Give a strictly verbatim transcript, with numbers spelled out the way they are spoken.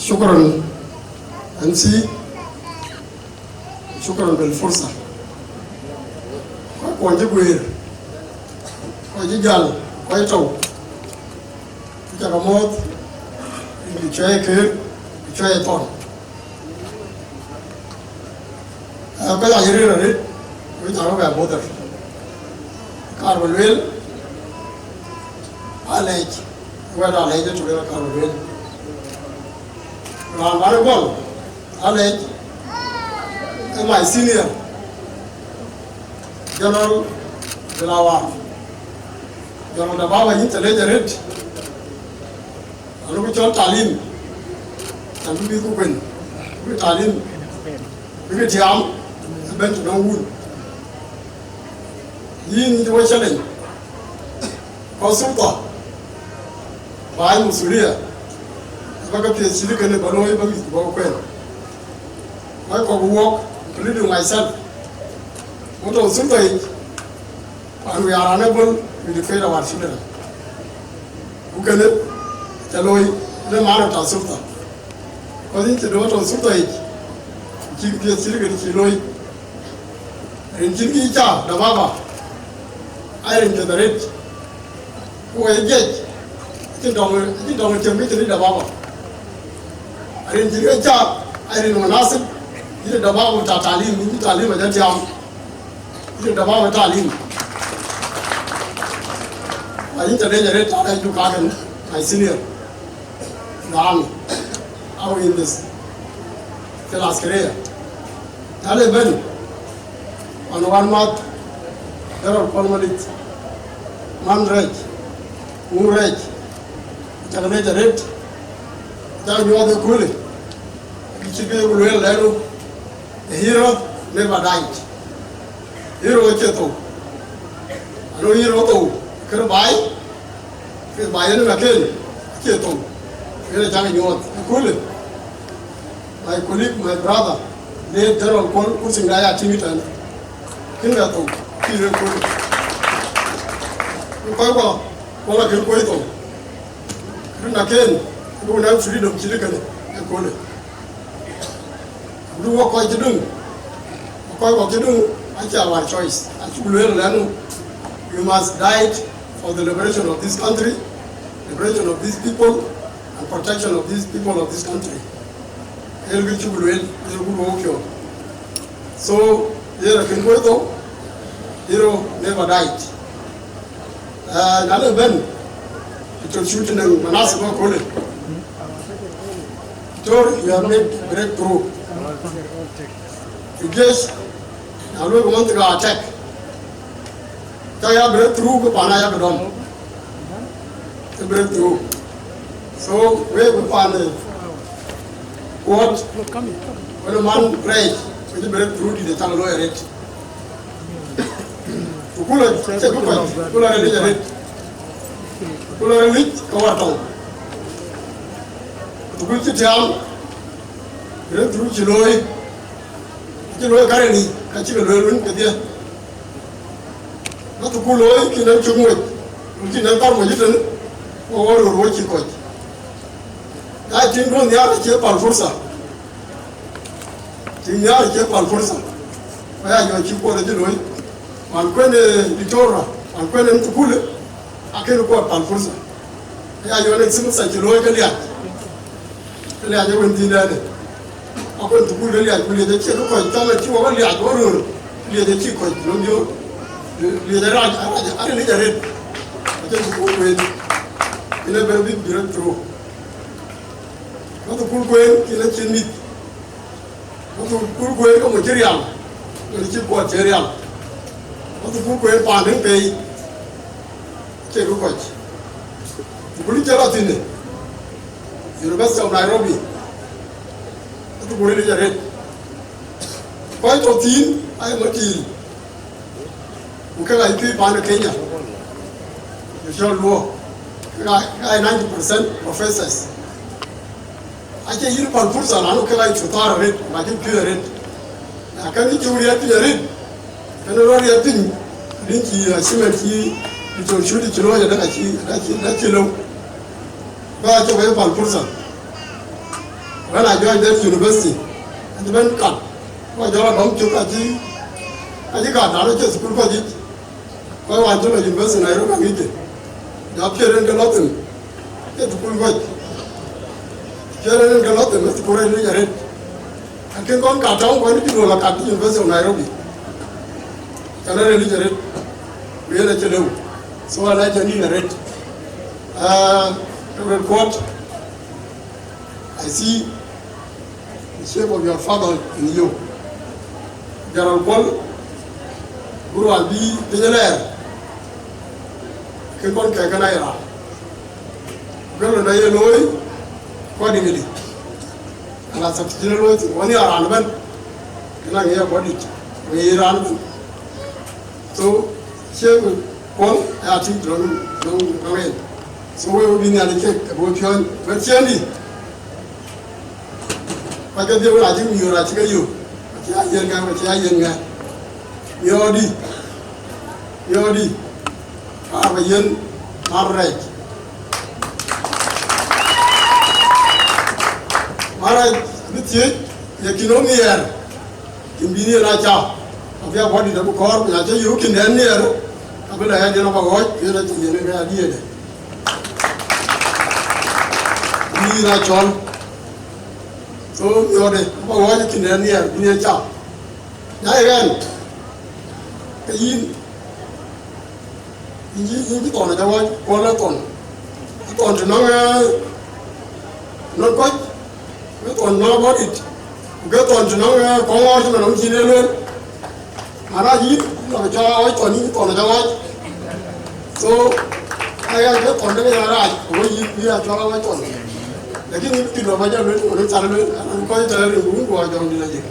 Shukran, M C. Shukran bil fursa. Kɔc kuɔn cï guëër, kɔc cï jäl, kɔc tɔ̈u, cä ke mɔ̈ɔ̈th, rin kë cuɛ̈ɛ̈c këër, kë cuɛ̈ɛ̈c thɔn. Aa, kɔc acï rëër arëët, wek cä ke bɛ bother. Kaar bä lueel, alɛc, wɛ̈t alɛc ë tök yen kaar bä lueel. Raan bä rɔt gɔl, alɛc, ee my senior, General Bilawar. General Dababa, yïn cä lec arëët. Anu bï cɔl talim, anu bï ku kuen, bï talim, bï tiam, bɛ̈n të nɔŋ wun. Yïn cï wä challenge, kɔc sulta, baai musulia, aba ke piɛth cït kënë bä looi bä mïth bä kuɛn. Wek kɔk wuɔk, including myself, wä tɔ̈ sulta yic, and we are unable to defend our children. Ku kënë, cä looi, në man rɔt tɔ̈ sulta. Kɔc yïn cï dɔ̈ɔ̈r tɔ̈ sulta yic, cïk piɛth cït kënë cï looi. Rin cïn kï cä Dababa, aa rin piɛth arëët. Ku wek jiëc, acïn tɔŋ, acïn tɔŋ tiëm kë cïn Dababa. Rin cïn kë cä, aa rin munasib, yïn Dababa ta talim, yïn talim ajä tiam. Yïn Dababa talim. Ayïn cä lec arëët, ta lec du kakën, my senior. Naam, au in this, fil askariya. Yale bɛ̈n, wan wan math, General Kuɔl Malith, man rɛc, wun rɛc, cak rɛc arëët, cak nyuɔɔth ëköölë, kë cï ke ku lueel lɛ̈ɛ̈nu, a hero never died. Hero acie thou. Anu hero thou, kërë baai, kërë baai yen ë laken, acie thou. Yen acak nyuɔɔth ëköölë. My colleague, my brother, late General Kuɔl, ku thiŋda ya tïŋ tɛ̈n. Kën bɛ thou, kï yen ëköölë. Ku kɔc kua, Kuɔl akën kuɔc thou. Rin aken, ku nɛn freedom cït kënë ëköölë. Ku wok kɔc cï döŋ, kɔc kɔ̈k cï döŋ, acie our choice. Acuk lueel lɛ̈nu, we must die for the liberation of this country, liberation of these people, and protection of these people of this country. Yen kë cuk lueel, yen kë wok piɔ̈u. So, yen akën kuɔc thou, hero never died. Ah, na le bɛ̈n, Doctor Shulti, në munasaba ëköölë. Doctor, you have made breakthrough. Fi jesh, na luel ke mantiga attack. Ka ya breakthrough, ke pan aya ke dɔm. Ke breakthrough. So, we, we pan, eh, kuɔt, wala man rɛc, ke breakthrough dït de tak looi arëët. Ku kula cï bï kɔc, kula rilic arëët. Kula rilic ke war tɔŋ. Ku kul cï tiam, rëët run cï looi, cï looi karɛni, ka cï ke lueel wën kedhie. Ba thukul looi, kï nɛn cök moc, ku kï nɛn thar moc ëtënë, ku wɔ röör wɔ cï kɔc. Na cïn duɔ̈n nhiaar acie pal fursa. Cïn nhiaar acie pal fursa. Ku ya jɔ cï kuɔth acï looi. Man kuen, eh, Victoria, man kuen en thukul, akën kuɔth pal fursa. Ku ya jɔ en cï masa cï looi ke liac. Ke liac ë wën thiin dɛ̈në. Akuen thukul ke liac, ku liac acï ke kɔc, cɔl acï wɔ liac wɔ röör. Liac acï kɔc, nɔm jɔ. Liac arac, arac, arac liac arëët. Acïn thukul kueen. Yen ë bɛ̈n bï bï rɔt thurou. Ba thukul kueen, yen acïn mïth. Ba thukul kueen ke mɔc cï rial, yen cï kuɔt cï rial. Ba thukul kueen paan dëŋ pei, cie ke kɔc. Thukul cï lɔ thïn, University of Nairobi, ba thukul ë arëët. Kɔc tɔ̈ thïn, aye mɔc tiil. Ku kek aa tui paan ë Kenya, ë cɔl Luo, kek aa, kek aa ninety percent professors. Acie yïn pal fursa, lanu kek aa cuthar arëët, ku acï piööc arëët. Na kën yï cuk riɛl piny arëët, kën rɔt riɛl piny, rin cï achievement cï Doctor Shulti cï looi, adek acï, adek acï, adek acï lëu. Ba cɔk ë pal fursa. When I joined that university, acï bɛ̈n kat, ku jɔl a dɔm cök, acï, acï kat, na rɔt cï thukul kɔc yic. Kɔc wään cï lɔ University of Nairobi aŋic ke. Jɔ piɛth en ke lɔ thïn, ke thukul kɔc. Piɛth en ke lɔ thïn, ke thukul rɛ̈ɛ̈c arëët. Akën kɔn kat tɔŋ, kɔn cï duɔ̈ɔ̈r lɔ kat University of Nairobi. Ka rɛ̈ɛ̈c arëët. Ku yen acï lëu. So, ala jɔ nïn arëët. Ah, Reverend Kuɔt, I see the shape of your father in you. General Kuɔl, Guru abi piny lɛɛr, ke kɔn kɛ̈k kën a ye raan. Gël na ye looi, kɔc dï midi. Ala thak cïn looi thïn, wani a raan ëbɛ̈n. Kën a ŋiɛc kɔc dït, wek ye raan ëbɛ̈n. So, cie ku Kuɔl, aya tïŋ tɔ̈ nɔm, nɔm, nɔm en. So, wek bï Nhialic kek, ke bï we piɔ̈ɔ̈ny, wek ciɛ̈ɛ̈ndï. Kɔc kedhie wën acï miöör acï ke yök, acï a yiɛ̈n ŋa, acï a yiɛ̈n ŋa. Miɔɔrdï, miɔɔrdï, ka ba yiɛ̈n Marɛc. Marɛc abï thiëëc, ye kïn ɣön nhiɛɛr, kïn bï nhiɛɛr a cak. Abï a bɔ̈ dït abï kɔɔr, ku na cï yök kïn dɛ̈n nhiɛɛr, abï lɔ ya yen aba ɣɔɔc, yen acï yen ke adïëëde. Bï yen a cɔl. So, miɔɔrde, ba ɣɔɔc kïn dɛ̈n nhiɛɛr, bï nhiɛɛr cak. Na ye ɣɛn, ke yïn, yïn cï, yïn cï thɔn aca ɣɔɔc, Kuɔl ë thɔn. Ë thɔn të nɔŋ, eh, nɔŋ kɔc, ë thɔn nɔŋ bɔ̈ dït, ku ke thɔn të nɔŋ, eh, kɔŋ ɣɔɔc cï man nɔm cïn e lueel. Mana yïn, yïn nɔm cɔl aɣɔɔc thɔn, yïn thɔn aca ɣɔɔc. So, aya ke thɔn de ya rac, ko yïn, yïn a cɔl aɣɔɔc thɔn. Lakini yïn cï nɔm aca lueel, ko nɔm ca lueel, an kɔc tɛ̈ rin ku wun ku ajɔŋ dït ajik.